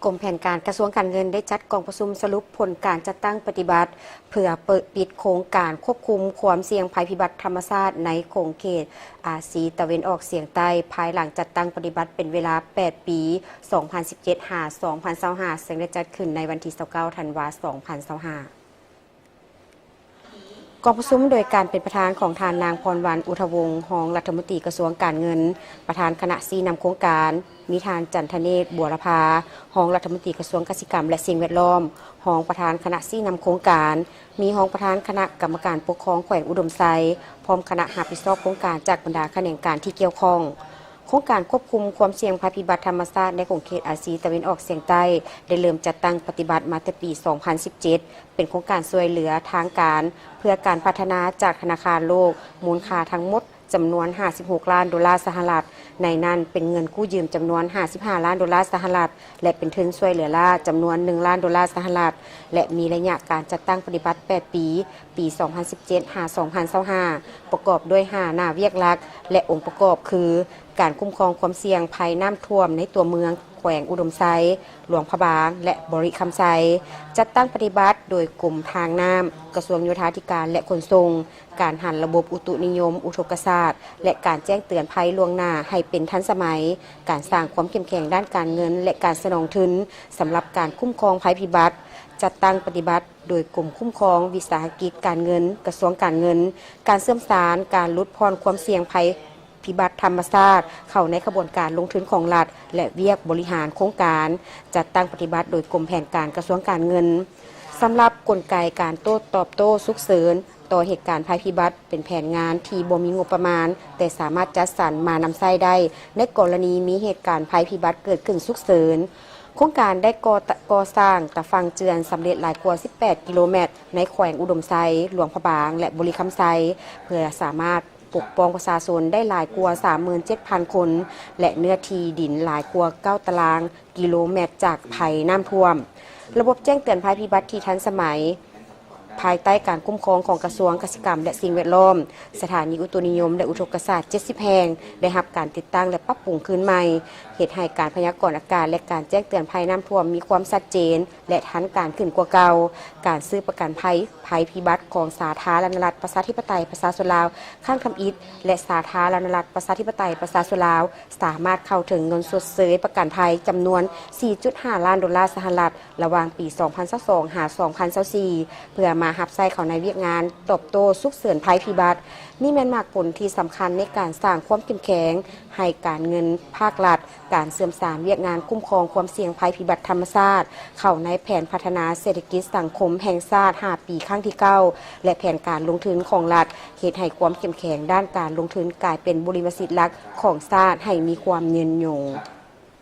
ກົມແຜນການກະຊວງການເງິນໄດ້ຈັດກອງປະຊຸມສະຫຼຸບຜົນການຈັດຕັ້ງປະຕິບັດ ເພື່ອເປີດປິດໂຄງການຄວບຄຸມຄວາມສ່ຽງໄພພິບັດທຳມະຊາດໃນຂົງເຂດອາຊີຕາເວັນອອກສຽງໃຕ້ ພາຍຫຼັງຈັດຕັ້ງປະຕິບັດເປັນເວລາແປດປີ ສອງພັນສິບເຈັດ ຫາ ສອງພັນຊາວຫ້າ ເຊິ່ງໄດ້ຈັດຂຶ້ນໃນວັນທີຊາວເກົ້າ ທັນວາ ສອງພັນຊາວຫ້າ. ກອງປະຊຸມໂດຍການເປັນປະທານຂອງທ່ານນາງ ພອນວັນ ອຸທະວົງ ຮອງລັດຖະມົນຕີກະຊວງການເງິນ, ປະທານຄະນະຊີ້ນຳໂຄງການ, ມີທ່ານ ຈັນທະເນດ ບົວລະພາ ຮອງລັດຖະມົນຕີກະຊວງກະສິກຳ ແລະ ສິ່ງແວດລ້ອມ, ຮອງປະທານຄະນະຊີ້ນຳໂຄງການ, ມີຮອງປະທານຄະນະກຳມະການປົກຄອງແຂວງອຸດົມໄຊ ພ້ອມຄະນະຮັບຜິດຊອບໂຄງການຈາກບັນດາຂະແໜງການທີ່ກ່ຽວຂ້ອງ. ໂຄງການຄວບຄຸມຄວາມສ່ຽງໄພພິບັດທຳມະຊາດໃນຂົງເຂດອາຊີຕາເວັນອອກສຽງໃຕ້ ໄດ້ເລີ່ມຈັດຕັ້ງປະຕິບັດມາແຕ່ປີສອງພັນສິບເຈັດ ເປັນໂຄງການຊ່ວຍເຫຼືອທາງການເພື່ອການພັດທະນາຈາກທະນາຄານໂລກ ມູນຄ່າທັງໝົດຈຳນວນຫ້າສິບຫົກລ້ານໂດລາສະຫະລັດ, ໃນນັ້ນເປັນເງິນກູ້ຢືມຈຳນວນຫ້າສິບຫ້າລ້ານໂດລາສະຫະລັດ ແລະ ເປັນທຶນຊ່ວຍເຫຼືອລ້າຈຳນວນໜຶ່ງລ້ານໂດລາສະຫະລັດ ແລະ ມີໄລຍະການຈັດຕັ້ງປະຕິບັດແປດປີ, ປີສອງພັນສິບເຈັດ ຫາ ສອງພັນຊາວຫ້າ ປະກອບດ້ວຍຫ້າໜ້າວຽກຫຼັກ ແລະ ອົງປະກອບຄື ການຄຸ້ມຄອງຄວາມສ່ຽງໄພນ້ຳຖ້ວມໃນຕົວເມືອງ ແຂວງອຸດົມໄຊ, ຫຼວງພະບາງ ແລະ ບໍລິຄຳໄຊ, ຈັດຕັ້ງປະຕິບັດໂດຍກົມທາງນ້ຳ, ກະຊວງໂຍທາທິການ ແລະ ຂົນສົ່ງ, ການຫັນລະບົບອຸຕຸນິຍົມ, ອຸທົກກະສາດ ແລະ ການແຈ້ງເຕືອນໄພລ່ວງໜ້າໃຫ້ເປັນທັນສະໄໝ, ການສ້າງຄວາມເຂັ້ມແຂງດ້ານການເງິນ ແລະ ການສະໜອງທຶນສຳລັບການຄຸ້ມຄອງໄພພິບັດ, ຈັດຕັ້ງປະຕິບັດໂດຍກົມຄຸ້ມຄອງວິສາຫະກິດການເງິນ, ກະຊວງການເງິນ, ການເຊື່ອມສານການຫຼຸດຜ່ອນຄວາມສ່ຽງໄພ ພິບັດທຳມະຊາດເຂົ້າໃນຂະບວນການລົງທຶນຂອງລັດ ແລະ ວຽກບໍລິຫານໂຄງການ, ຈັດຕັ້ງປະຕິບັດໂດຍກົມແຜນການກະຊວງການເງິນ. ສຳລັບກົນໄກການໂຕ້ຕອບໂຕ້ສຸກເສີນຕໍ່ເຫດການໄພພິບັດ ເປັນແຜນງານທີ່ບໍ່ມີງົບປະມານ, ແຕ່ສາມາດຈັດສັນມານຳໃຊ້ໄດ້ໃນກໍລະນີມີເຫດການໄພພິບັດເກີດຂຶ້ນສຸກເສີນ. ໂຄງການໄດ້ກໍ່ ກໍ່ສ້າງຕາຝັ່ງເຈື່ອນສຳເລັດຫຼາຍກວ່າສິບແປດກິໂລແມັດໃນແຂວງອຸດົມໄຊ, ຫຼວງພະບາງ ແລະ ບໍລິຄຳໄຊ ເພື່ອສາມາດ ປົກປ້ອງປະຊາຊົນໄດ້ຫຼາຍກວ່າສາມໝື່ນເຈັດພັນຄົນ ແລະ ເນື້ອທີ່ດິນຫຼາຍກວ່າເກົ້າຕະລາງກິໂລແມັດຈາກໄພນ້ຳຖ້ວມ. ລະບົບແຈ້ງເຕືອນໄພພິບັດທີ່ທັນສະໄໝ, ພາຍໃຕ້ການຄຸ້ມຄອງຂອງກະຊວງກະສິກຳ ແລະ ສິ່ງແວດລ້ອມ, ສະຖານີອຸຕຸນິຍົມ ແລະ ອຸທົກກະສາດເຈັດສິບແຫ່ງ ໄດ້ຮັບການຕິດຕັ້ງ ແລະ ປັບປຸງຄືນໃໝ່, ເຮັດໃຫ້ການພະຍາກອນອາກາດ ແລະ ການແຈ້ງເຕືອນໄພນ້ຳຖ້ວມມີຄວາມຊັດເຈນ ແລະ ທັນການຂຶ້ນກວ່າເກົ່າ. ການຊື້ປະກັນໄພໄພພິບັດຂອງສາທາລະນະລັດ ປະຊາທິປະໄຕ ປະຊາຊົນລາວ ຄັ້ງທຳອິດ ແລະ ສາທາລະນະລັດ ປະຊາທິປະໄຕ ປະຊາຊົນລາວ ສາມາດເຂົ້າເຖິງເງິນຊົດເຊີຍປະກັນໄພຈຳນວນສີ່ຈຸດຫ້າລ້ານໂດລາສະຫະລັດ ລະຫວ່າງປີສອງພັນຊາວສອງ ຫາ ສອງພັນຊາວສີ່ ເພື່ອມາຮັບໃຊ້ເຂົ້າໃນວຽກງານຕອບໂຕ້ສຸກເສີນໄພພິບັດ. ນີ້ແມ່ນໝາກຜົນທີ່ສຳຄັນໃນການສ້າງຄວາມເຂັ້ມແຂງໃຫ້ການເງິນພາກລັດ, ການເຊື່ອມສານວຽກງານຄຸ້ມຄອງຄວາມສ່ຽງໄພພິບັດທຳມະຊາດ ເຂົ້າໃນແຜນພັດທະນາເສດຖະກິດສັງຄົມແຫ່ງຊາດຫ້າປີຄັ້ງທີເກົ້າ ແລະ ແຜນການລົງທຶນຂອງລັດ, ເຮັດໃຫ້ຄວາມເຂັ້ມແຂງດ້ານການລົງທຶນກາຍເປັນບຸລິມະສິດຫຼັກຂອງຊາດໃຫ້ມີຄວາມຍືນຍົງ.